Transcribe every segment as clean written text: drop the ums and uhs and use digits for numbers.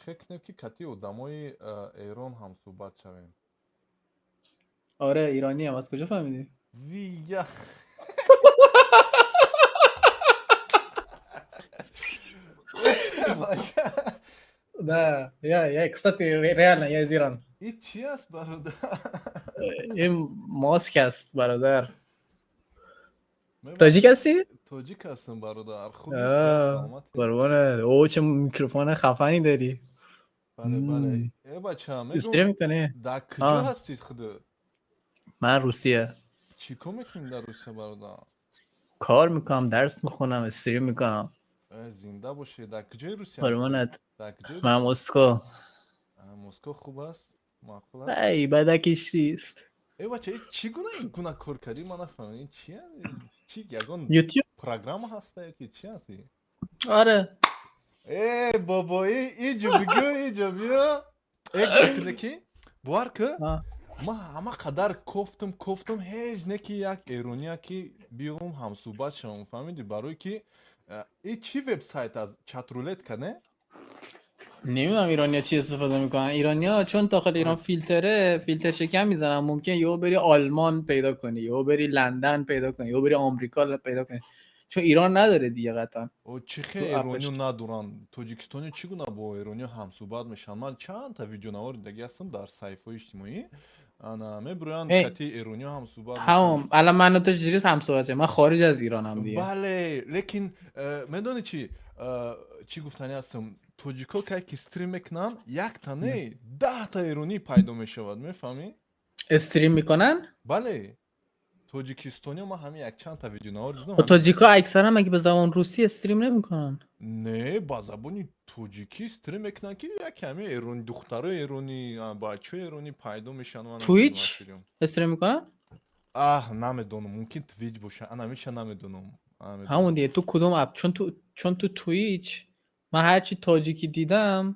Чӣ кунем, ки кати одамои Эрон ҳамсӯҳбат шавем? آره، ایرانی هم. از کجا فهمیدی؟ Вия. Да, я, кстати, реально, я из Ирана. И чӣ аст, бародар? این ماسک است бародар. تاجیک هستی؟ Тоҷик ҳастам, бародар. Хуби, саломатӣ? قربانت. او چه میکروفون خفنی داری. Бале, бале. Э, бача, мегум, stream میکنی؟ дар куҷо ҳастид худат? من روسیه. Чӣ кор мекунӣ дар Русия, бародар? کار میکنم، درس میخونم، stream میکنم. Э, зинда бошӣ. Дар куҷои Русия ҳастӣ? قربانت. Дар куҷои من Русия? مسکو. Москва хуб аст, маъқул аст? ای بدکش نیست. Э, бача, э, чӣ гуна ин гуна кор кардӣ? Ман нафаҳмидам, ин чи чӣ, ягон یوتیوب. программа ҳаста ё ки чӣ ҳасти? آره. Э, бобоӣ, иҷо бигӯ, иҷо биё. Э, гӯш кунӣ, ки бовар ку, ман ҳама қадар кофтум, кофтум, ҳеҷ не ки як эрония ки биём, ҳамсӯҳбат шавам, фаҳмидӣ? Барое ки и чӣ вебсайт аст, чатрулетка, не? نمیدونم ایرانیا چی استفاده میکنن. ایرانیا چون داخل ایران فیلتره، فیلتر شکن میزنن، ممکن یهو بری آلمان پیدا کنی، یهو بری لندن پیدا کنی، یهو بری آمریکا پیدا کنی، چون ایران نداره دیگه قطعا. О, чӣ хел تو app ش эрониё надоранд? Тоҷикистониё чӣ гуна бо эрониё ҳамсӯҳбат мешаванд? Ман чандта видеонавор дидаги ҳастам дар саҳифаҳои иҷтимоӣ, ана мебироянд, ای، кати эрониё ҳамсӯҳбат мешаванд. همون الان من و تو چجوری هم صحبت؟ من خارج از ایرانم دیگه. Бале, лекин медонӣ чӣ, чӣ гуфтанӣ ҳастам? Тоҷико кай ки стрим мекунанд, якта не, 10та эронӣ пайдо мешавад, мефаҳмӣ? stream میکنن؟ Бале, тоҷикистониё, ман ҳамин якчандта видеонавор дидам. خب تاجیکا اکثرا مگه به زبان روسی stream نمیکنن؟ Не, ба забони тоҷикӣ стрим мекунанд, ки як ҳами эрони, духтарои эронӣ, бачаҳои эронӣ пайдо мешаванд, ман намедонам Twitch аз куҷо. stream میکنن؟ Аҳ, намедонам, мумкин Twitch боша, анамиша намедонам. همون دیگه، تو کدوم app؟ چون تو Twitch من هرچی تاجیکی دیدم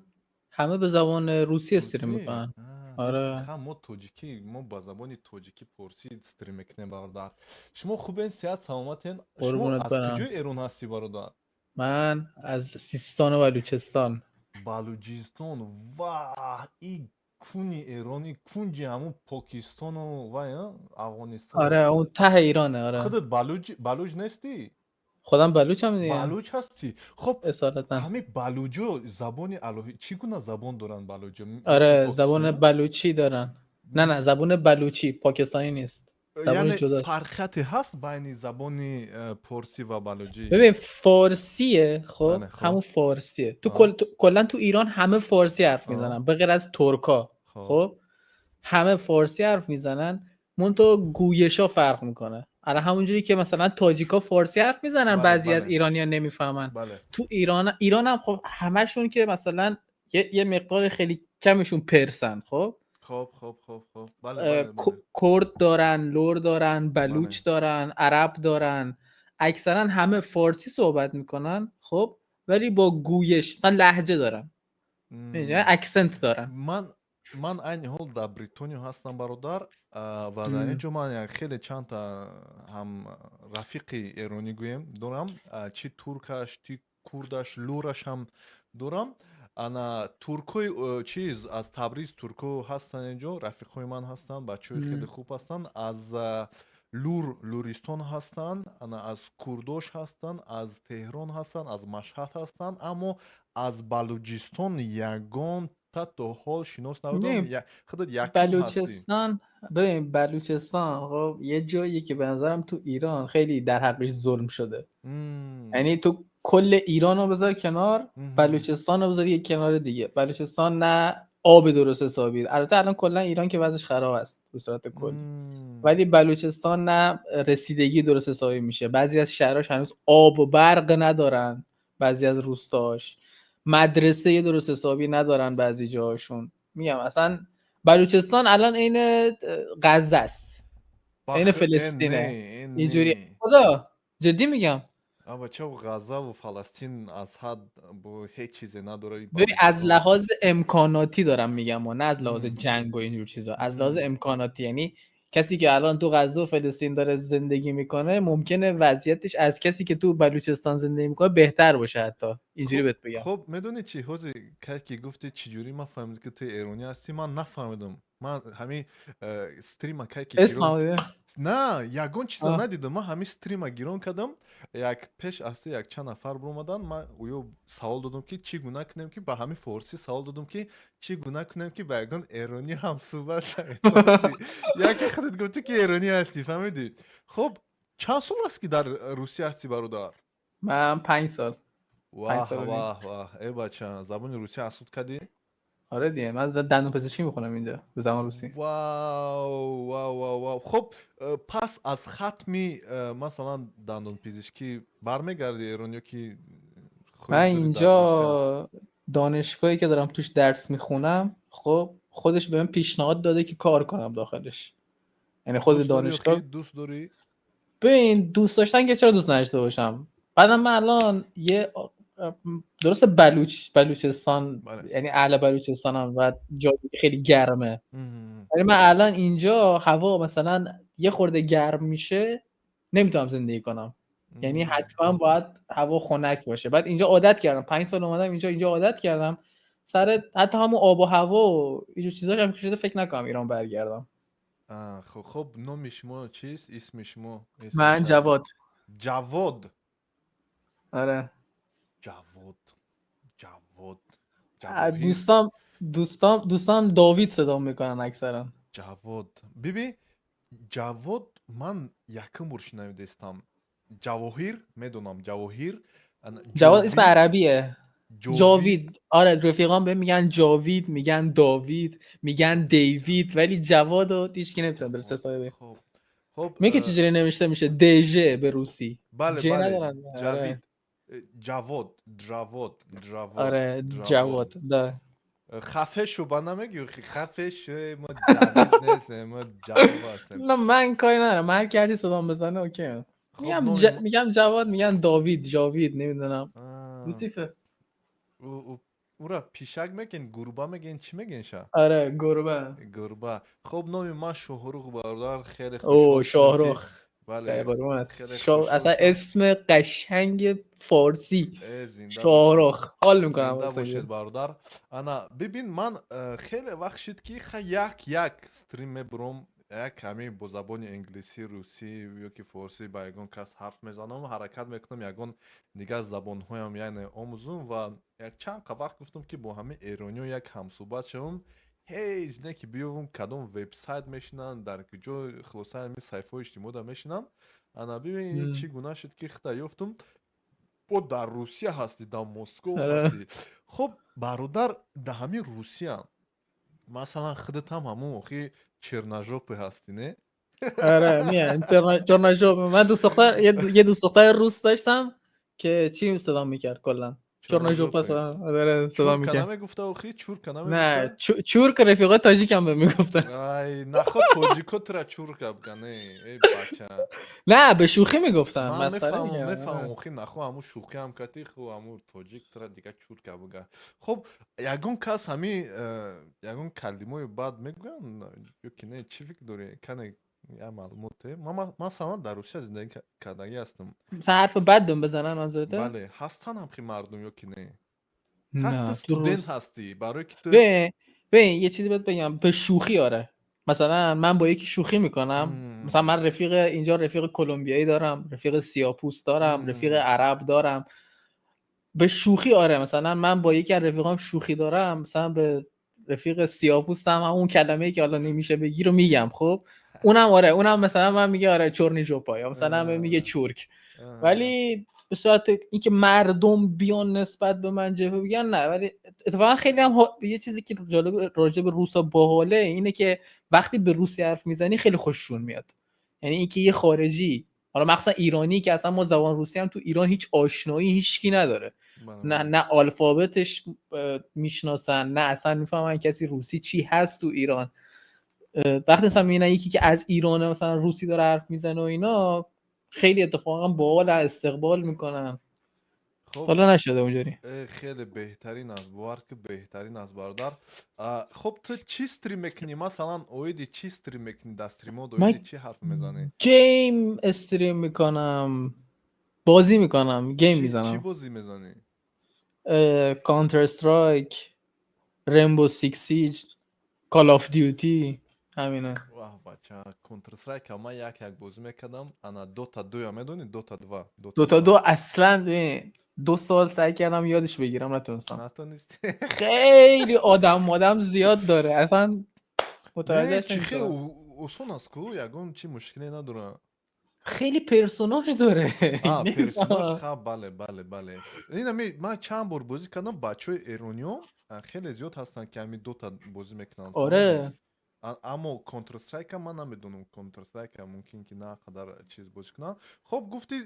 همه به زبان روسی stream русӣ میکنن. آره. Ха, мо тоҷикӣ, мо ба забони тоҷикӣ, порсӣ стрим мекунем, бародар. Шумо хубен, сеҳат, саломатен? Шумо قربونت аз برم. куҷои Эрон ҳастӣ, бародар? من از سیستان و بلوچستان. Балуҷистон, ваҳ, и куни эрони, кунҷи ҳамун Покистону вай, Афғонистон. آره، اون ته ایرانه، آره. Худат балуҷ, балуҷ нестӣ? خودم بلوچم دیگه. Балуҷ ҳастӣ. Хоб. اصالتا. Ҳамин балуҷо забони алоҳи, чӣ гуна забон доранд балуҷо? Мисли آره، زبان покистониё? بلوچی دارن. نه نه، زبان بلوچی، پاکستانی نیست، زبان Яъне جداست. фарқияте ҳаст байни забони порсӣ ва балуҷӣ? ببین، فارسیه، خب. Бале, хоб. همون فارسیه. تو کل کلا تو ایران همه فارسی حرف میزنن به غیر از ترکا. خب، همه فارسی حرف میزنن، منتها گویشا فرق میکنه. الان همونجوری که مثلا تاجیکا فارسی حرف میزنن، بعضی از ایرانیا نمیفهمن. تو ایران هم خب همشون که مثلا یه مقدار خیلی کمشون پرسن، خب. خب خب خب خب بله بله بله. کرد دارن، لر دارن، بلوچ دارن، عرب دارن، اکثرا همه فارسی صحبت میکنن، خب، ولی با گویش، مثلا لهجه دارن، می‌دونی؟ Accent دارن. Ман айни ҳол дар Бритониё ҳастам, бародар, ва дар ин ҷо ман як хеле чандта ҳам рафиқи эронӣ гӯем дорам, чӣ туркаш, чӣ курдаш, лураш ҳам дорам. Ана туркои чиз, аз Табриз турко ҳастанд, инҷо рафиқҳои ман ҳастанд, бачаҳои хеле хуб ҳастанд, аз Лур, Луристон ҳастанд, ана аз курдош ҳастанд, аз Теҳрон ҳастанд, аз Машҳад ҳастанд, аммо аз Балуҷистон ягонта то ҳол шинос набудам. نه. Худат якум ҳастӣ. بلوچستان، ببین، بلوچستان خب یه جاییه که به نظرم تو ایران خیلی در حقش ظلم شده. یعنی تو کل ایران رو بذار کنار، بلوچستان رو بذار یه کنار دیگه. بلوچستان نه آب درست حسابی، البته الان کلا ایران که وضعش خراب است به صورت کلی، ولی بلوچستان نه رسیدگی درست حسابی میشه، بعضی از شهرهاش هنوز آب و برق ندارن، بعضی از روستاش مدرسه درست حسابی ندارن، بعضی جاهاشون. میگم اصلا بلوچستان الان عین غزه است، عین бахр, э, فلسطینه. не, э, اینجوری. Не. خدا، جدی میگم. А, бачао, Ғаззаву Фаластин аз ҳад бо ҳеҷ чизе надорад и ببین، از Балуҷистон. لحاظ امکاناتی دارم میگم و نه از لحاظ جنگ و اینجور چیزا، از لحاظ امکاناتی. یعنی کسی که الان تو غزه و فلسطین داره زندگی میکنه ممکنه وضعیتش از کسی که تو بلوچستان زندگی میکنه بهتر باشه حتی. اینجوری بهت بگم. خب میدونی چی ҳози кай ки гуфти, чӣ ҷурӣ ман фаҳмидам, ки ту эронӣ ҳастӣ, ман нафаҳмидам. Ман ҳамин стрима кай ки اسم на ягон чиза надидам. Ман ҳамин стрима гирон кардам, як пеш аз ту як чанд нафар биромадан. Ман ӯё савол додам, ки чӣ гуна кунем, ки ба ҳамин форсӣ савол додам, ки чӣ гуна кунем, ки ба ягон эронӣ ҳамсӯҳбат шавем. Яке худат гуфтӣ, ки эронӣ ҳастӣ, фаҳмидӣ? Хуб, чанд сол аст, ки дар Русия ҳастӣ, бародар? من 5 سال. ваҳ ваҳ ваҳ! Э бача, забони русия аз худ кардӣ? آره دیگه، من دندون پزشکی میخونم اینجا به زبان روسی. Вау, вау, вау, вау! Хуб, пас аз хатми масалан дандонпизишкӣ бармегардӣ Эрон ё ки من اینجا دانشگاهی که دارم توش درس میخونم، خب خودش بهم پیشنهاد داده که کار کنم داخلش، یعنی خود دانشگاه. دوست داری؟ ببین، دوست داشتن که چرا دوست نداشته باشم؟ بعدم من الان یه درست بلوچستان بله. یعنی اهل بلوچستانم و جایی خیلی گرمه، ولی من الان اینجا هوا مثلا یه خورده گرم میشه نمیتونم زندگی کنم، یعنی حتما باید هوا خنک باشه. بعد اینجا عادت کردم، 5 سال اومدم اینجا، اینجا عادت کردم سر حتی همون آب و هوا و اینجور چیزاش هم که شده فکر نکنم ایران برگردم. خب خب، نام شما چیست؟ اسم شما؟ من جواد. جواد. آره. جواد، جواد. دوستام داوید صدا میکنن اکثرا. جواد. ببین، جواد من یکم بار شنیدستم. جواهر میدونم، جواهر. جواد اسم عربیه. جاوید، آره، رفیقان به میگن جاوید، میگن داوید، میگن دیوید، ولی جواد رو هیچ کی نمیتونه درست حسابی. خب خب. میگه چجوری نوشته میشه؟ دژه به روسی. بله بله، جاوید، جواد، جواد، جواد. آره، جواد да. خفه شو با نمیگی؟ خفه شو، ما جاوید نیستیم، ما جواد هستیم. نه، من کاری ندارم، من هر کی هرچی صدام بزنه okay. خب میگم میگم جواد، میگن داوید، جاوید، نمیدونم، لطیفه. او پیشک میگن، گربه میگن، چی میگن شا؟ آره، گربه. گربه. خب، نام ما شاهرخ برادر، خیلی خوشحال. او شاهرخ. بله. اصلا اسم قشنگ فارسی، شاهرخ، حال میکنم. زنده باشید برادر. انا ببین، من خیلی وقت شد که یک یک stream میبرم، یک کمی با زبان انگلیسی، روسی یا که فارسی با یگان کس حرف میزنم. حرکت میکنم یگان دیگه زبان هایم یعنی آموزم و یک چند وقت گفتم که با همه ایرانی یک همصحبت شوم. ҳеҷ не ки биёвум кадом вебсайт мешинанд, дар куҷо, хулоса, ҳамин саҳифаҳои иҷтимоида мешинанд. Ана бибин, чӣ гуна шуд, ки хита ёфтум. Бо дар Русия ҳастӣ, дар Москов ҳастӣ. Хуб, бародар, дар ҳамин Русия масалан худатам ҳамун охи черножопый ҳастӣ, не? آره، میان черножопый. من دوست دختر یه دوست دختر روس داشتم که چی صدا میکرد، کلا чорножопа صدا صدا میکرد. نمیگفته охи؟ Чурка намегуфта؟ نه، чурка رفیقای تاجیک هم به میگفتن. ай наход тоҷико тура чурка биган, эй бача. نه، به شوخی میگفتن. من میفهمم، میفهمم. охи нахо ҳамун шӯхӣ ҳам кардӣ, ху ҳамун тоҷик тура дига чурка бига. Хуб, ягон кас ҳами ягон калимаи бад мегӯянд ё ки не? Чӣ фикр дорӣ? Кане я маълумоте. Ман масалан дар Русия зиндагӣ кардагӣ ҳастам. مثلا حرف بد بهم بزنن منظورته؟ бале، ҳастанд ҳамхи мардум ё ки не؟ ҳатто студент ҳастӣ, барои ки ту ببین، یه چیزی بهت بگم، به شوخی آره. مثلا من با یکی شوخی میکنم، مثلا من رفیق اینجا، رفیق کلمبیایی دارم، رفیق سیاپوست دارم، رفیق عرب دارم. به شوخی آره، مثلا من با یکی از رفیقام شوخی دارم، مثلا به رفیق سیاپوستم اون کلمه‌ای که حالا نمیشه بگی رو میگم. خب اونم آره، اونم مثلا من میگه آره чёрный жопа یا مثلا میگه чурк. ولی به صورت اینکه مردم بیان نسبت به من جبهه بگن، نه. ولی اتفاقا خیلی هم یه چیزی که جالب راجع به روسا باحاله اینه که وقتی به روسی حرف میزنی خیلی خوششون میاد. یعنی اینکه یه خارجی، حالا مخصوصا ایرانی که اصلا ما زبان روسی هم تو ایران هیچ آشنایی هیچکی نداره، نه نه آلفابتش میشناسن، نه اصلا میفهمن کسی روسی چی هست تو ایران. وقتی مثلا میبینن یکی که از ایران مثلا روسی داره حرف میزنه و اینا، خیلی اتفاقا باحال استقبال میکنن. خب حالا نشده اونجوری. خیلی بهترین است، باور که بهترین است برادر. خب تو چی stream میکنی؟ مثلا اویدی چی stream میکنی؟ در stream اویدی چی حرف میزنی؟ game stream میکنم، بازی میکنم، game میزنم. چی بازی میزنی؟ Counter Strike، Rainbow Six Siege، Call of Duty، همینا. Ваҳ, бача, Counter Strike ман як як бозӣ мекардам. Ана Dota 2 медонӣ? Dota 2. Dota 2 اصلا ببین، 2 سال سعی کردم یادش بگیرم، نتونستم. натонистӣ؟ خیلی آدم آدم زیاد داره، اصلا Не, متوجهش чӣ хел نمیشم. осон аст ку, ягон чи мушкиле надорад. خیلی персонаж داره. А, персонаж. نمیفهمم. Ха, бале, бале, бале. Инами ман чанд бор бозӣ кардам, бачаҳои эрониё хеле зиёд ҳастанд, ки ҳами Dota бозӣ мекунанд, фаҳмидӣ? آره. Аммо Counter Strike ман намедонам, Counter Strike мумкин ки на қадар чиз бозӣ кунам. Хоб, гуфтӣ,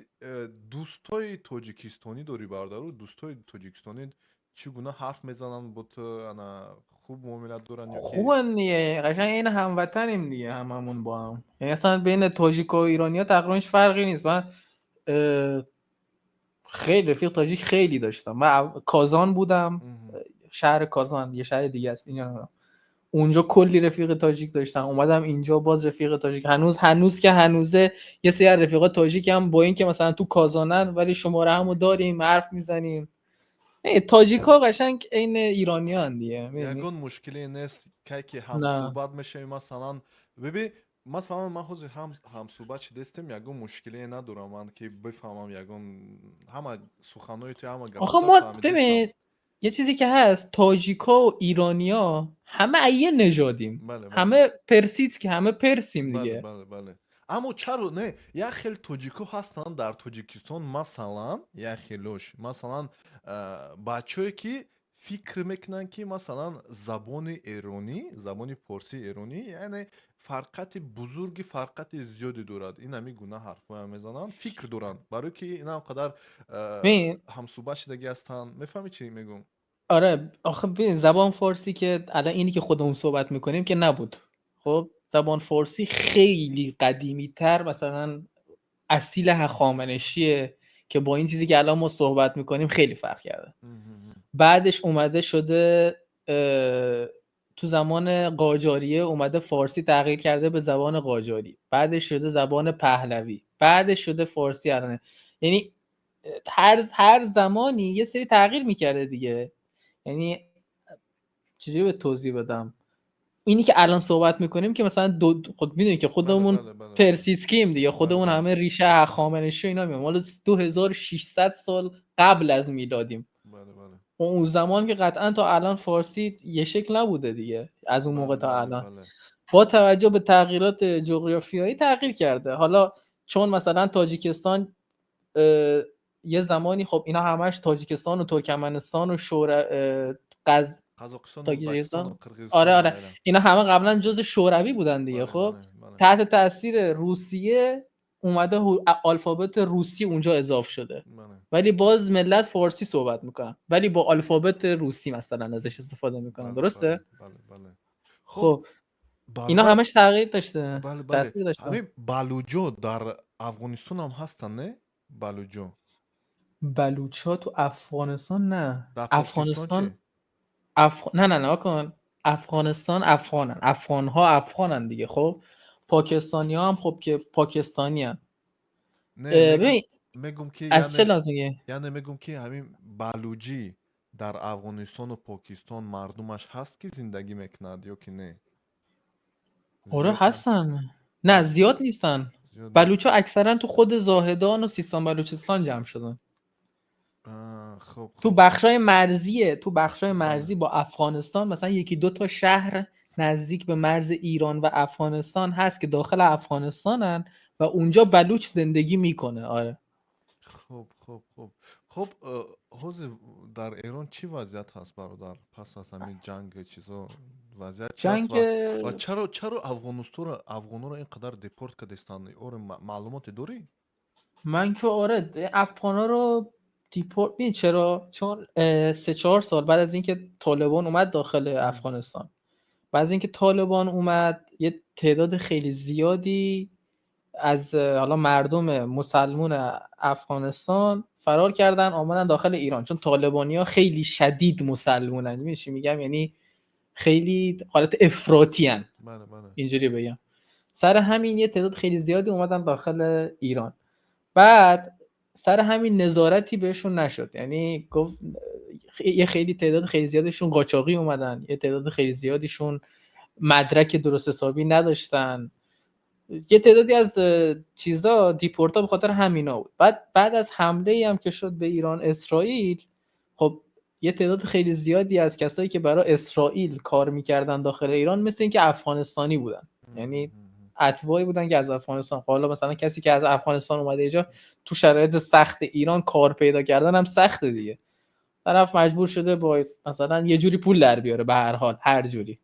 дӯстои тоҷикистонӣ дорӣ, бародару. Дӯстои тоҷикистонӣ чӣ гуна ҳарф мезананд бо ту? Ана хуб муомила доранд ё ки? خوبن دیگه، قشنگ این هموطنیم دیگه هممون با هم. یعنی اصلا بین تاجیک و ایرانی ها تقریبا هیچ فرقی نیست. من خیلی رفیق تاجیک خیلی داشتم. من کازان بودم، شهر کازان یه شهر دیگه است اینجا، نمیدونم. اونجا کلی رفیق تاجیک داشتم. اومدم اینجا باز رفیق تاجیک هنوز که هنوزه یه سری از رفیقا تاجیک هم با اینکه مثلا تو کازانن ولی شماره همو داریم، حرف میزنیم. تاجیک ها قشنگ عین ایرانیان دیگه، میدونی؟ Ягон мушкиле нест, кай ки نه. ҳамсӯҳбат мешавем, масалан, бибин, масалан, ман ҳозир ҳам ҳамсӯҳбат шидастем, ягон мушкиле надорам ман, ки бифаҳмам ягон ҳама суханои ту, ҳама آخه гапота ما фаҳмидастам. ببین، یه چیزی که هست، تاجیکا و ایرانیا همه یه نژادیم. бале бале همه پرسید که همه پرسیم دیگه. Бале, бале. Аммо чаро не, як хел тоҷико ҳастанд дар Тоҷикистон, масалан, як хелош, масалан, бачаое ки фикр мекунанд, ки масалан забони эронӣ, забони форсии эронӣ, яъне фарқати бузурги, фарқати зиёде дорад, ин ҳамин гуна ҳарфҳоям мезананд, фикр доранд, барое ки ин ҳам қадар ببین ҳамсӯҳбат шидагӣ ҳастанд. Мефаҳмӣ, чӣ мегӯм? آره، آخه ببین، زبان فارسی که الان اینی که خودمون صحبت میکنیم که نبود. خب، زبان فارسی خیلی قدیمی تر، مثلا اصیل هخامنشیه که با این چیزی که الان ما صحبت میکنیم خیلی فرق کرده. بعدش اومده شده تو زمان قاجاریه اومده فارسی تغییر کرده به زبان قاجاری، بعدش شده زبان پهلوی، بعدش شده فارسی الان. یعنی هر زمانی یه سری تغییر میکرده دیگه. یعنی چجوری به توضیح بدم، اینی که الان صحبت میکنیم که مثلا دو خود میدونی که خودمون بله بله بله. پرسیسکیم دیگه، خودمون همه ریشه هخامنشی و اینا میام، مال 2600 سال قبل از میلادیم. بله بله و اون زمان که قطعا تا الان فارسی یه شکل نبوده دیگه، از اون موقع تا الان. با توجه به تغییرات جغرافیایی تغییر کرده. حالا چون مثلا تاجیکستان یه زمانی، خب اینا همش تاجیکستان و ترکمنستان و شور قز قزاقستان و تاجیکستان ازبکستان و قرقیزستان آره و آره غیره. اینا همه قبلا جز شوروی بودن دیگه. خب، بله. تحت تاثیر روسیه اومده، آلفابت روسی اونجا اضاف شده. ولی باز ملت فارسی صحبت میکنن ولی با آلفابت روسی مثلا ازش استفاده میکنن. درسته؟ بله. خب. خب، اینا برادر همش تغییر داشته، بله. تاثیر داشته. ҳамин балуҷо дар Афғонистон ҳам ҳастанд, не, балуҷо? بلوچ ها تو افغانستان نه. дар Покистон افغانستان чӣ؟ نه نه نه کن، افغانستان افغانن، افغان ها افغانن دیگه. خب، پاکستانی ها هم خب که پاکستانی هن. Не, мегум ببین мегум ки از چه яъне لحاظ میگه؟ яъне мегум, ки ҳамин балуҷӣ дар Афғонистону Покистон мардумаш ҳаст, ки зиндагӣ мекунад ё ки не? آره. зиёданд? هستن، نه، زیاد نیستن. зиёд بلوچ нестанд. ها اکثرا تو خود زاهدان و سیستان بلوچستان جمع شدن. خب. تو خب. بخشای مرزیه، تو بخشای مرزی با افغانستان، مثلا یکی دو تا شهر نزدیک به مرز ایران و افغانستان هست که داخل افغانستانن و اونجا بلوچ زندگی میکنه، آره. خب، ҳозир дар Эрон чӣ вазъият ҳаст, бародар, пас аз ҳамин ҷанг, чизо, вазъият чи аст? جنگ ва чаро афғонистонро, афғонҳоро ин қадар депорт кардастанд? Оре, маълумоте дорӣ? من که آره، افغانا رو دیپورت ببین چرا؟ چون 3-4 سال بعد از اینکه طالبان اومد داخل افغانستان، بعد از اینکه طالبان اومد، یه تعداد خیلی زیادی از حالا مردم مسلمون افغانستان فرار کردن آمدن داخل ایران، چون طالبانی ها خیلی شدید مسلمونن. می‌دونی چی میگم؟ یعنی خیلی حالت افراطی هن. بله بله اینجوری بگم، سر همین یه تعداد خیلی زیادی اومدن داخل ایران. بعد سر همین نظارتی بهشون نشد، یعنی گفت یه خیلی تعداد خیلی زیادشون قاچاقی اومدن، یه تعداد خیلی زیادیشون مدرک درست حسابی نداشتن، یه تعدادی از چیزا دیپورتا به خاطر همینا بود. بعد از حمله ای هم که شد به ایران اسرائیل، خب یه تعداد خیلی زیادی از کسایی که برای اسرائیل کار میکردن داخل ایران مثل اینکه افغانستانی بودن، یعنی اتباعی بودن که از افغانستان، حالا مثلا کسی که از افغانستان اومده اینجا تو شرایط سخت ایران کار پیدا کردن هم سخته دیگه، طرف مجبور شده با مثلا یه جوری پول در بیاره، به هر حال هر جوری.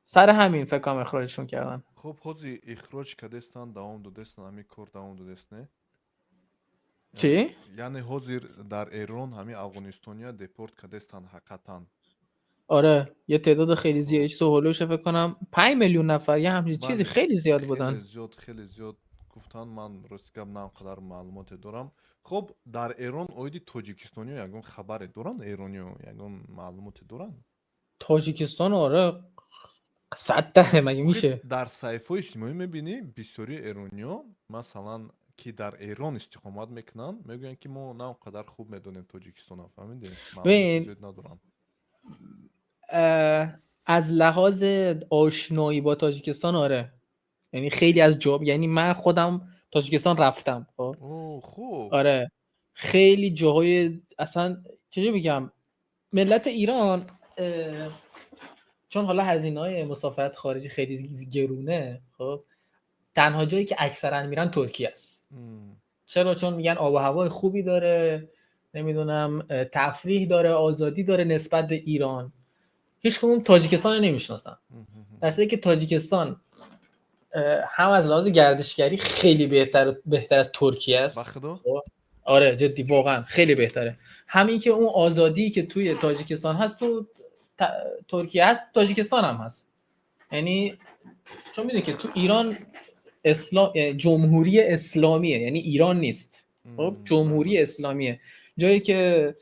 سر همین فکر کنم اخراجشون کردن. خب ҳози ихроҷ кардестан, давом додестан, ҳамин кор давом додест, не? چی؟ Яъне ҳозир дар Эрон ҳамин афғонистония депорт кардестан ҳақиқатан? آره، یه تعداد خیلی زیادی، تو هولوش فکر کنم 5 میلیون نفر یه همچین چیزی، خیلی زیاد بودن. خیلی زیاد، خیلی زیاد гуфтан. Ман рости гап на он қадар маълумоте дорам. Хуб, дар Эрон оиди тоҷикистониё ягон хабаре доранд? Эрониё ягон маълумоте доранд? تاجیکستان آره، 100 ده مگه میشه؟ Дар саҳифаҳои иҷтимоӣ мебинӣ, бисёри эрониё, масалан, ки дар Эрон истиқомат мекунанд, мегӯянд, ки мо на он қадар хуб медонем Тоҷикистона, фаҳмидӣ, маълумоти зиёд надоранд. از لحاظ آشنایی با تاجیکستان آره، یعنی خیلی از جا، یعنی من خودم تاجیکستان رفتم، خب. خوب. آره، خیلی جاهای، اصلا چجوری بگم، ملت ایران چون حالا هزینه های مسافرت خارجی خیلی گرونه، خب تنها جایی که اکثرا میرن ترکیه است. چرا؟ چون میگن آب و هوای خوبی داره، نمیدونم تفریح داره، آزادی داره نسبت به ایران. هیچ کدوم تاجیکستان رو نمیشناسن، در صورتی که تاجیکستان هم از لحاظ گردشگری خیلی بهتر از ترکیه است. بخدا؟ آره جدی، واقعا خیلی بهتره. همین که اون آزادی که توی تاجیکستان هست تو ترکیه هست، تاجیکستان هم هست. یعنی چون میدونی که تو ایران اسلام، یعنی جمهوری اسلامیه، یعنی ایران نیست، خب جمهوری اسلامیه، جایی که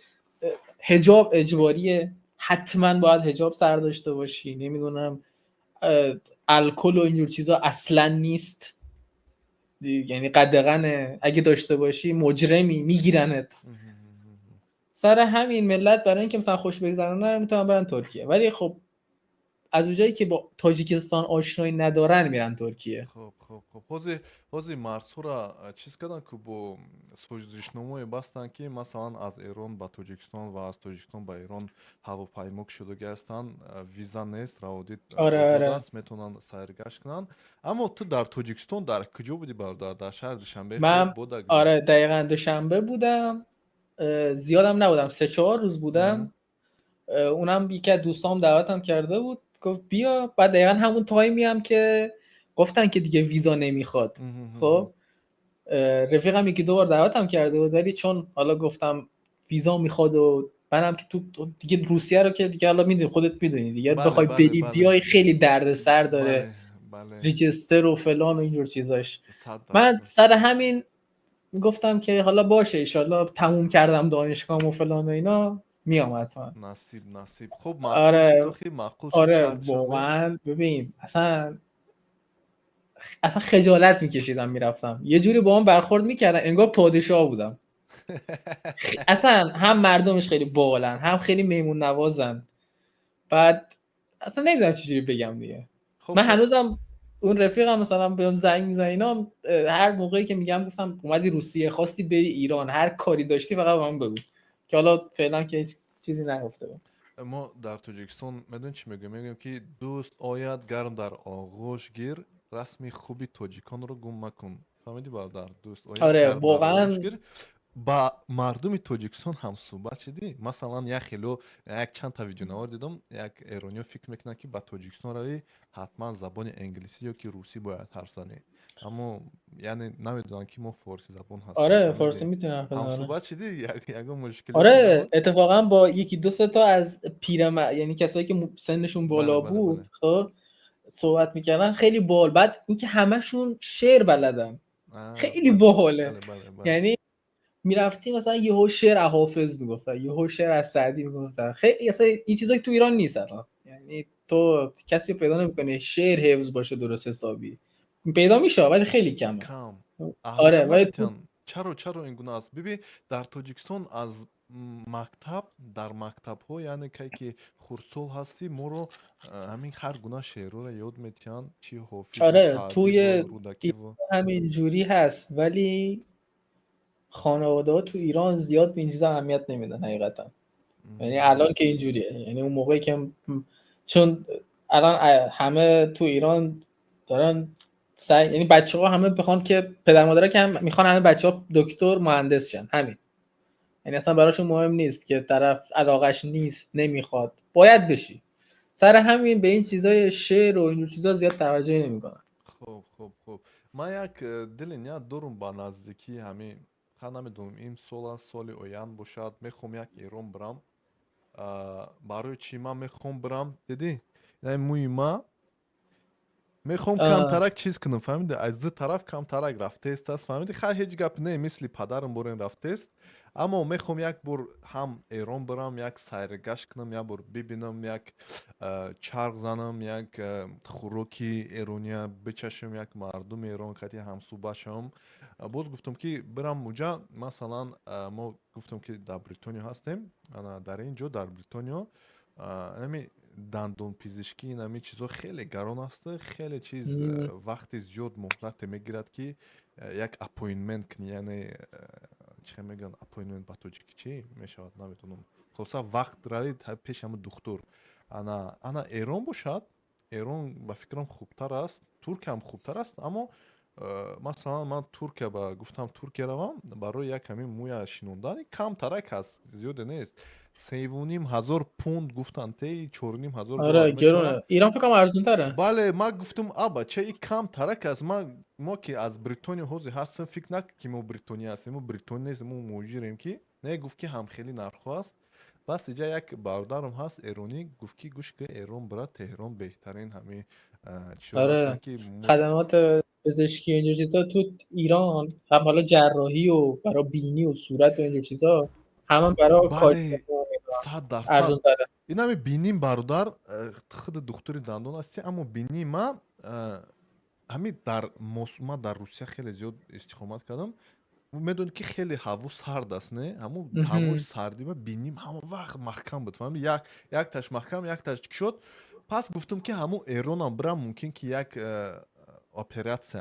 حجاب اجباریه، حتما باید حجاب سر داشته باشی، نمیدونم الکل و اینجور چیزا اصلا نیست، یعنی قدغنه، اگه داشته باشی مجرمی، میگیرنت. سر همین ملت برای اینکه مثلا خوش بگذرونن میتونن برن ترکیه، ولی خب از اونجایی که با تاجیکستان آشنایی ندارن میرن ترکیه. خب خب خب، ҳозир марзҳоро чиз карданд ку, бо созишномое бастанд, ки масалан аз Эрон ба Тоҷикистон ва аз Тоҷикистон ба Эрон ҳавопаймо кушодагӣ ҳастанд, виза нест, раводид озод аст, метавонанд сайргашт кунанд. Аммо ту дар Тоҷикистон дар куҷо будӣ, бародар? Дар шаҳри Душанбе? من آره، دقیقا دوشنبه بودم، زیادم نبودم، 3-4 روز بودم. اونم یکی از دوستام دعوتم کرده بود، گفت بیا. بعد دقیقا همون تایمی هم که گفتن که دیگه ویزا نمیخواد، خب رفیقم یکی دو بار دعوتم کرده بود، ولی چون حالا گفتم ویزا میخواد و منم که تو دیگه روسیه رو که دیگه حالا میدونی، خودت میدونی دیگه، بخوای بری بیای خیلی دردسر داره، بله بله. register و فلان و اینجور چیزاش. من سر همین گفتم که حالا باشه، ایشالله تموم کردم دانشگاهم و فلان و اینا میام حتما. نصیب نصیب. خب معقول. آره معقول. آره واقعا. ببین اصلا خجالت میکشیدم میرفتم، یه جوری با هم برخورد میکردن انگار پادشاه بودم. اصلا هم مردمش خیلی باحالن، هم خیلی میمون نوازن. بعد اصلا نمیدونم چجوری بگم دیگه. خب من هنوزم اون رفیقم مثلا بهم زنگ میزنه اینا، هر موقعی که میگم، گفتم اومدی روسیه خواستی بری ایران، هر کاری داشتی فقط به من بگو، که حالا فعلا که هیچ چیزی نگفته بود. Мо дар Тоҷикистон медонӣ чӣ мегӯем? Мегӯем, ки дӯст ояд, гарм дар оғӯш гир, расми хуби тоҷиконро гум макун. Фаҳмидӣ, бародар? Дӯст ояд, гарм дар оғӯш гир. Ба мардуми Тоҷикистон ҳамсӯҳбат шидӣ? Масалан, як хело як чанд та видеонавор дидам, як эрониё фикр мекунанд, ки ба Тоҷикистон равӣ, ҳатман забони англисӣ ё ки русӣ бояд ҳарф занӣ, аммо яъне намедонанд, ки мо форсӣ забон ҳастем. آره، فارسی میتونم حرف بزنم. ҳамсӯҳбат шидӣ؟ Ягон мушкиле آره، اتفاقا با یکی دو سه تا از پیرم، یعنی کسایی که سنشون بالا بود، خب صحبت میکردن، خیلی باحال. بعد اینکه همشون شعر بلدن، خیلی باحاله. یعنی میرفتی مثلا یهو شعر از حافظ میگفتن، یهو شعر از سعدی میگفتن. خیلی اصلا این چیزا تو ایران نیست الان، یعنی تو کسی رو پیدا نمیکنی شعر حفظ باشه درست حسابی. پیدا میشه ولی خیلی کمه. Кам. آره، ولی تو چرا ин гуна аст? Бибин, дар Тоҷикистон аз Мактаб, дар мактабҳо, яъне кай ки хурдсол ҳастӣ, моро ҳамин ҳар гуна шеърҳоро ёд метиҳанд, чи Ҳофизу آره، Саъдиву توی Рӯдакиву. ایران همین جوری هست، ولی خانواده ها تو ایران زیاد به این چیزا اهمیت نمیدن حقیقتا. یعنی الان که اینجوریه، یعنی اون موقعی که چون الان همه تو ایران دارن سعی، یعنی بچه ها همه بخوان که پدر مادرها که هم میخوان همه بچه ها دکتر مهندس شن، همین. یعنی اصلا براشون مهم نیست که طرف علاقش نیست، نمیخواد، باید بشی. سر همین به این چیزای شعر و این چیزا زیاد توجهی نمیکنن. Хуб, хуб, хуб. Ман як дили ният дорум, ба наздикии ҳамин, ха, намедонам, ин сол аст, соли оянд бошад, мехоҳам як Эрон бирам. Барои чӣ ман мехоҳам бирам, дидӣ, ин мӯи ма мехоҳам камтарак чиз кунам, фаҳмиди, аз ду тараф камтарак рафтест аст, фаҳмиди. Хай, ҳеҷ гап не, мисли падарам борен рафтест, аммо мехоҳам як бор ҳам Эрон бирам, як сайргашт кунам, як бор бибинам, як чарх занам, як хӯроки эрония бичашам, як мардуми Эрон кати ҳамсӯҳбат шавам. Боз гуфтам, ки бирам уҷа, масалан, мо гуфтам, ки дар Бритониё ҳастем. Ана дар ин ҷо, дар Бритониё, ами дандонпизишкӣ, инами чизо хеле гарон аст, хеле чиз, вақти зиёд муҳлате мегирад, ки як appointment кунӣ, яъне чӣ мегӯянд, appointment ба тоҷикӣ чӣ мешавад, намедонам. Хулоса, вақт рави пеш ҳама духтур. Ана Эрон бошад, Эрон ба фикрам хубтар аст, Туркия ҳам хубтар аст, аммо масалан, ман Туркия ба гуфтам, Туркия равам барои як ҳамин мӯя шинондан, камтарак аст, зиёде нест, 3500 пунд гуфтанд, те 4500 آره доллар мешавад. گرونه. ایران فکر کنم ارزون تره. Бале, ман гуфтам, а бача, и камтарак аст. Ман, мо ки аз Бритониё ҳозир ҳастем, фикр накун, ки мо Бритониё ҳастем, мо Бритониё нестем, мо муҳоҷирем, ки не, гуфт, ки ҳамхели нархҳо аст. Бас иҷа як бародарам ҳаст эронӣ, гуфт, ки гӯш ки, Эрон бира, Теҳрон беҳтарин ҳамин чизҳо آره ҳастанд, ки خدمات پزشکی و اینجور چیزا تو ایران هم حالا جراحی و برای بینی و صورت و اینجور چیزا، همه برای Бале, 100%. ارزون تره. Инами биним, бародар, худи духтури дандон ҳастӣ, аммо бинии ма ҳамин дар ма дар Русия хеле зиёд истиқомат кардам, медонӣ, ки хеле ҳаво сард аст, не, ҳамун ҳавои сардӣ ма биним ҳама вақт маҳкам буд, фаҳмидӣ, як якташ маҳкам, якташ кушод. Пас гуфтам, ки ҳамун Эронам бирам, мумкин ки як операция,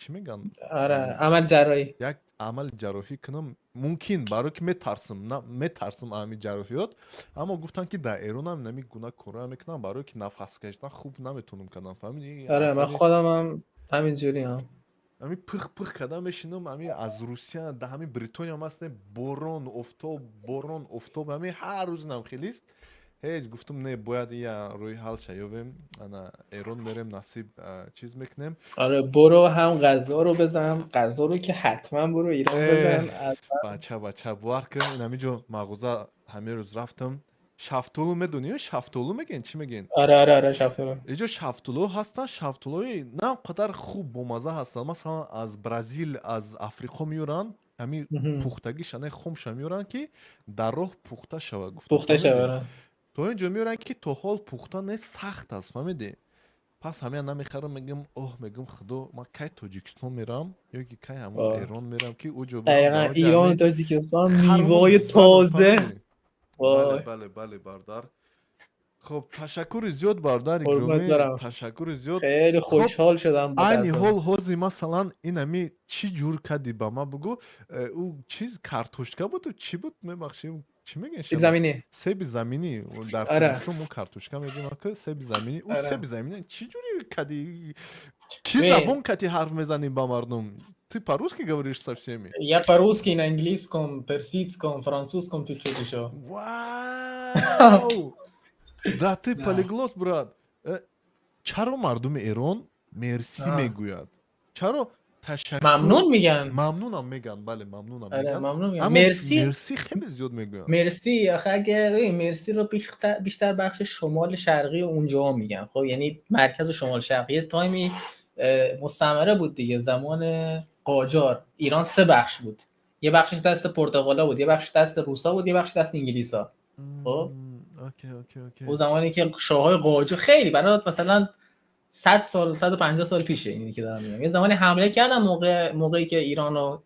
чӣ мегӯянд? آره، عمل جراحی. Як амали ҷарроҳӣ кунам мумкин, барое ки метарсам, на метарсам ҳамин ҷарроҳиёт, аммо гуфтанд, ки дар Эронам инами гуна корҳоя мекунам, барое ки нафас кашидан хуб наметавонам кардан, фаҳмидӣ. آره، من асаби خودم هم همینجوری هم. Ҳамин пих пих кардан мешинам. Ҳамин аз Русия да ҳамин Бритониям ҳастем, борон, офтоб, борон, офтоб, ҳамин ҳар рӯз инам хелист. Ҳеҷ гуфтам, не, бояд ия рӯи ҳал шаёвем. Ана Эрон мерем, насиб, чиз мекунем. آره، برو، هم غذا رو بزن، غذا رو که حتما برو ایران بزن. Бача, бача, бовар кун, ин ҳамин ҷо мағоза ҳамин рӯз рафтам, шафтолу медонӣ, шафтолу мегӯен, чӣ мегӯен? آره، شفتالو. Иҷо шафтолу ҳастанд, шафтолуи на он қадар хуб бомазза ҳастанд. Масалан, аз Бразил, аз Африқо меёранд, ҳамин пухтагиша не, хомша меёранд, ки дар роҳ пухта шавад, гуфтам, پخته фаҳмидӣ? شه. То ин ҷо меёранд, ки то ҳол пухта нест, сахт аст, фаҳмидӣ. Пас ҳамеа намехарам, мегӯям, оҳ, мегӯям, худо, ман кай Тоҷикистон мерам ё ки кай ҳамун Эрон мерам, ки ӯ ҷо бирам, دقیقا. дар он ҷо ایران و ҳамин تاجیکستان хармо میوه занам, تازه. фаҳмидӣ. Бале. وای. Бале, бале, бародар. Хуб, ташаккури зиёд, бародари قربونت гиромӣ, برم. ташаккури зиёд. خیلی Хуб, خوشحال شدم با айни غذا. ҳол ҳозир, масалан, инами чӣ ҷур кардӣ, ба ман бугӯ. Ӯ чиз картошка буду, чӣ буд, мебахшӣ, чӣ мегӯен? سیب زمینی. Себи заминӣ. Дар Тоҷикистон мо картошка мегӯем, ака, себи заминӣ. Ӯ себи заминӣ чӣ ҷури кардӣ, чӣ забон кати ҳарф мезанӣ ба мардум? Ты по-русски говоришь со всеми? Я по-русски, на английском, персидском, французском, чуть-чуть еще. Вау! Да ты Да. полиглот, брат. Чаро мардуми Эрон мерсӣ мегӯяд? Чаро ташаккур? ممنون میگن. Мамнунам мегӯянд, бале, мамнунам آره мегӯянд. ممنون میگن. Аммо مرسی. мерсӣ хеле зиёд мегӯянд. مرسی. آخه اگه ببین، مرسی رو بیشتر بخش شمال شرقی اونجا میگن. خب، یعنی مرکز شمال شرقی. یه تایمی مستعمره بود دیگه. زمان قاجار ایران سه بخش بود، یه بخشش دست پرتغالا بود، یه بخش دست روسا بود، یه بخش دست انگلیسا. خب، okay. اون زمانی که شاههای قاجار، خیلی برات مثلا 100 سال، 150 سال پیشه اینی که دارم میگم، یه زمانی حمله کردن، موقعی که ایران رو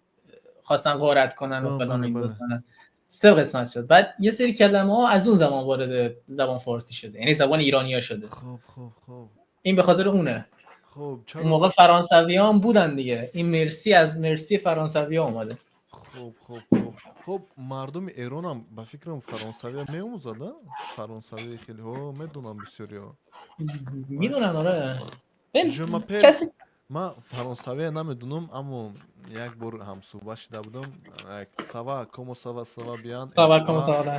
خواستن غارت کنن و فلان و این داستانا. سه قسمت شد. بعد یه سری کلمه ها از اون زمان وارد زبان فارسی شده، یعنی زبان ایرانیا شده. خب خب خب این به خاطر اونه. خب اون موقع فرانسویان بودن دیگه، این مرسی از مرسی فرانسوی ها اومده. خب خب خب خب مردم ایران هم به فکرم فرانسوی می‌آموزند، فرانسوی خیلی ها میدونم، بسیاری ها میدونن. آره. Je m'appelle کسی من فرانسوی نمیدونم، اما یک بار هم صحبت شده بودم. Ça va, comment ça va? Ça va bien. Ça va, comment ça va.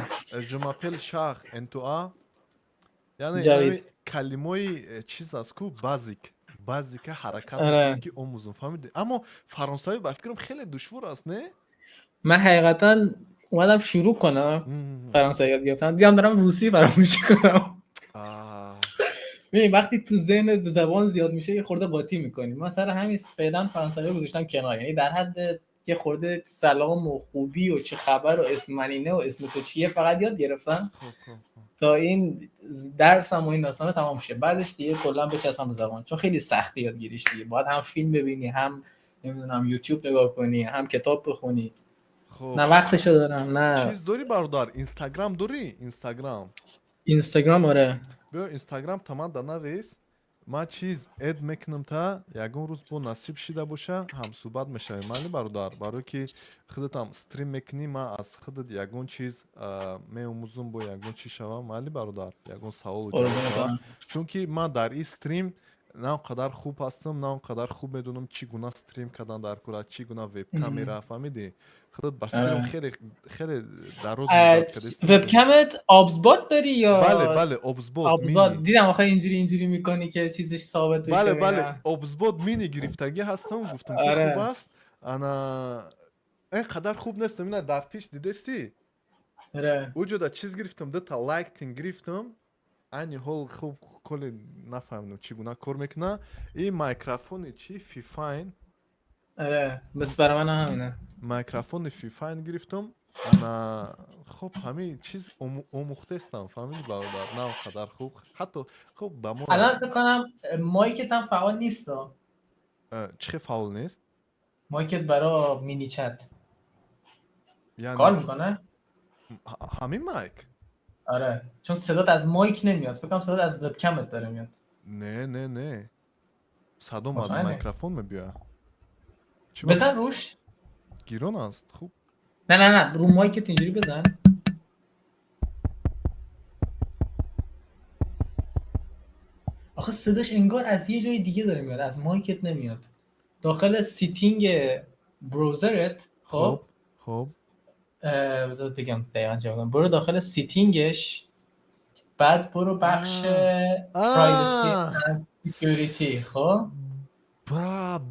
Je m'appelle Shah, et toi? یعنی جاوید. نمی کلمای چیز است کو basic basic حرکت میکنم که آموزم، فهمیدی؟ اما فرانسوی به فکرم خیلی دشوار است، نه؟ من حقیقتا اومدم شروع کنم فرانسوی یاد گرفتم، دیدم دارم روسی فراموش کنم. آه. ببین وقتی تو ذهن زبان زیاد میشه یه خورده قاطی میکنی. من سر همین فعلا فرانسوی گذاشتم کنار، یعنی در حد یه خورده سلام و خوبی و چه خبر و اسم من اینه و اسم تو چیه فقط یاد گرفتم خب خب خب تا این درسم و این داستانا تمام شه. بعدش دیگه کلا بچسبم به زبان، چون خیلی سخته یادگیریش دیگه. باید هم فیلم ببینی، هم نمیدونم یوتیوب نگاه کنی، هم کتاب بخونی. خب نه وقتشو دارم نه. چیز داری برادر؟ اینستاگرام داری؟ اینستاگرام؟ اینستاگرام آره. بیا اینستاگرام تا من نویس، من چیز add میکنم تا یگان روز بو نصیب شده باشه هم صحبت میشویم. مالی برادر، برای که خودت هم stream میکنی، من از خودت یگان چیز می‌آموزم، با یگان چی شوم. مالی برادر، یگان سوال و جواب قربونت شوم. برم. چون که من در این stream نه اونقدر خوب هستم، نه اونقدر خوب میدونم چی گونه stream کردن در کلا، چی گونه وب کامرا، فهمیدی؟ خودت به فکرم خیلی خیلی دراز مدت کردی stream. وبکمت OBSBOT داری یا؟ بله بله، OBSBOT OBSBOT. مینی. دیدم آخه اینجوری اینجوری میکنی که چیزش ثابت بشه. بله و بله. اینا. OBSBOT mini گرفتگی هستم، گفتم که خوب است. انا اینقدر خوب نیستم. اینا در پیش دیدستی؟ آره. اوجا چیز گرفتم، دو تا lighting گرفتم. انی حال خوب کلی نفهمیدم چی گونه کار میکنه. این میکروفون چی Fifine. آره، بس برای من هم همینه. میکروفون Fifine گرفتم. انا خب همین چیز آموخته استم، فهمیدی برادر؟ نه اونقدر خوب، حتی خوب به ما. الان فکر کنم mic ت هم فعال نیست. چه فعال نیست؟ mic ت برا mini chat. یعنی کار میکنه؟ همین mic؟ آره، چون صدات از mic نمیاد، فکر کنم صدات از وبکمت داره میاد. نه نه نه، صدام از مطمئنی؟ میکروفون میبیا. چی بزن روش. گیران است خوب. نه نه نه، رو mic ت اینجوری بزن. آخه صداش انگار از یه جای دیگه داره میاد، از mic ت نمیاد. داخل setting browser ت، خب؟ خب خب. بذار بگم دقیقا جوابم. برو داخل setting ش، بعد برو بخش privacy and security، خب؟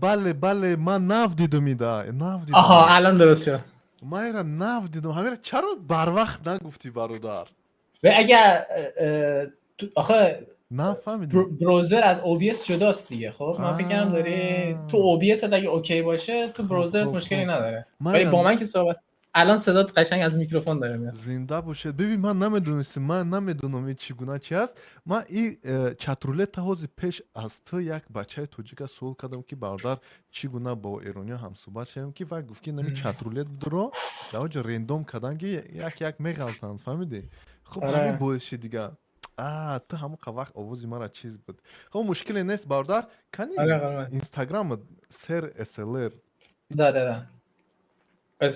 بله بله، من نو دیدم، ایده نو دیدم. آها، الان درست شد. من ایرا نو دیدم. همین چرا بر وقت نگفتی برادر؟ و اگر آخه نه فهمیدم. browser از OBS جداست دیگه. خب من فکر کردم داری تو OBS اگه okay باشه تو browser مشکلی نداره، ولی با من که صحبت الان صدات قشنگ از میکروفون داره میاد. زنده باشید. ببین من نمیدونستم، من نمیدونم این چگونه چی است. من این Chatroulette ҳози пеш аз ту як бачаи тоҷика суол кардам ки бародар, чӣ гуна бо эрониё ҳамсӯҳбат шавем, ки вай гуфт ки нами Chatroulette бидуро, дар оҷо random кардан ки як як меғалтанд, фаҳмидӣ? Хуб, ҳамин боис шид дига. А ту ҳамон вақт овози мара чиз буд. Хуб, мушкиле нест бародар. Кани инстаграм сер слр? Да, да, да.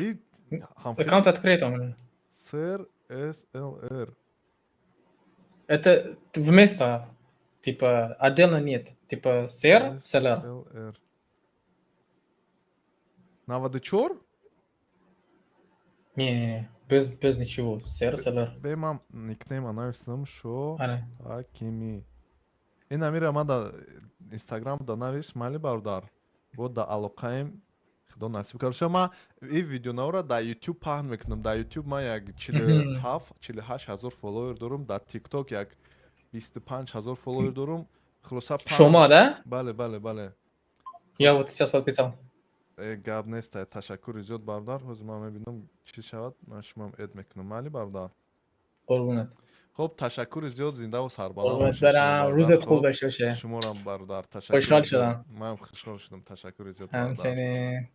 И Аккаунт открыт у меня. Сэр СЛР. Это вместо, типа, отдельно нет. Типа, сэр, СЛР. СЛР. 94? Не-не-не, без ничего. Сэр, СЛР. Бе ман никнейм нависам шо Ҳакими. Ин амира ман да инстаграм да навис, майли бародар. Бо да алоқаем, худо насиб кард. Ман ин видеонаро дар YouTube паҳн мекунам. Дар YouTube ман як 47 48 ҳазор follower дорам, дар TikTok як 25 ҳазор follower дорам. Хулоса. Шумо, да? Бале бале бале. Я вот сейчас подписал. Гап нест, ташаккури зиёд бародар. Ҳозир ман мебинам чӣ шавад, ман шумоам add мекунам. Майли бародар? Қурбонат. Хуб, ташаккури зиёд, зиндаву сарбаланд. Қурбонат барам, рӯзат хуб бошад. Шуморам бародар, ташаккур. Хушҳол шудам. Манам хушҳол шудам, ташаккури зиёд. Ҳамчунин.